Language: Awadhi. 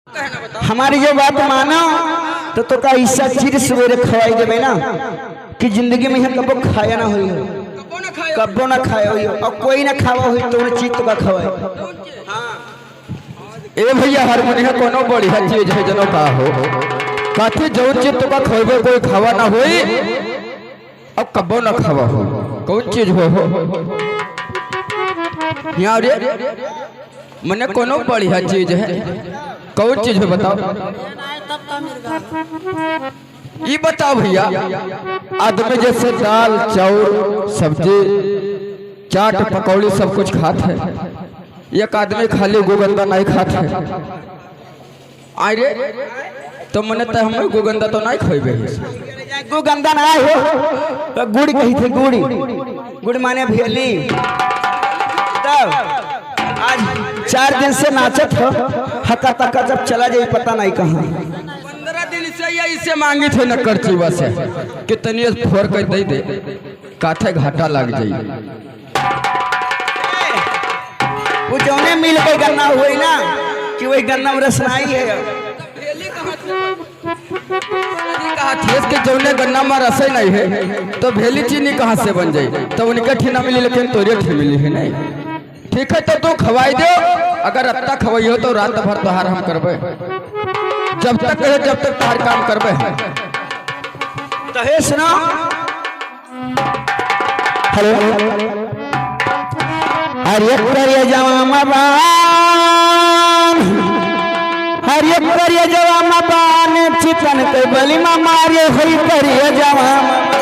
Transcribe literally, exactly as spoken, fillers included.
हमारी जो बात मानो तो तोका ऐसा चीज सुबेरे खवाई देबे ना कि जिंदगी में यहाँ कबो खाया ना होई हो, कबो ना खाया होई हो, और कोई ना खावा होई तो उन्हें चीज तोका खवाई। ए भैया, हारमोनिया कोनो बढ़िया चीज है, जनो का हो। कहते जौन चीज तोका खवाइबे कोई खावा ना होई, अब कबो ना खावा हो। कौन चीज हो, हो? यहाँ रे, मने कोनो बढ़िया चीज है, कौन चीज है बताओ? ई बताओ भैया, आदमी जैसे दाल, चाउर, सब्जी, चाट, पकौड़ी सब कुछ खात है, एक आदमी खाली गोगंदा नहीं खात है। आय रे, तो मने त हम गोगंदा तो नहीं खइबे। गोगंदा ना हो, तो गुड़ कही थे, गुड़। गुड़ माने भेली। तब आज चार दिन से नाचत हो, हका तका जब चला जाई पता नहीं कहाँ। पन्द्रह दिन से यही से मांगी थे नक्कर चीवा से कि तनिए फोर कर दे दे, काथे घाटा लग जाई। वो जौने मिल के गन्ना होई ना कि वही गन्ना में रस नहीं है। भेली कहाँ से बन-, भेली कहाँ से, कि जौने गन्ना में रस नहीं है, तो भेली चीनी कहाँ से बन जाई? तो उनके ठी ना मिली, लेकिन तोरे ठी मिली है नहीं। ठीक है, तो तू खवाई दे, अगर अत्ता खवाई हो तो रात भर तोहार हम करबे, जब तक है, जब तक तोहार काम करबे हम। तो हे सुना, हेलो। अरे करिया जवा मबान, अरे करिया जवा मबान, चिकन के बली मा मारे होई करिया जवा मबान।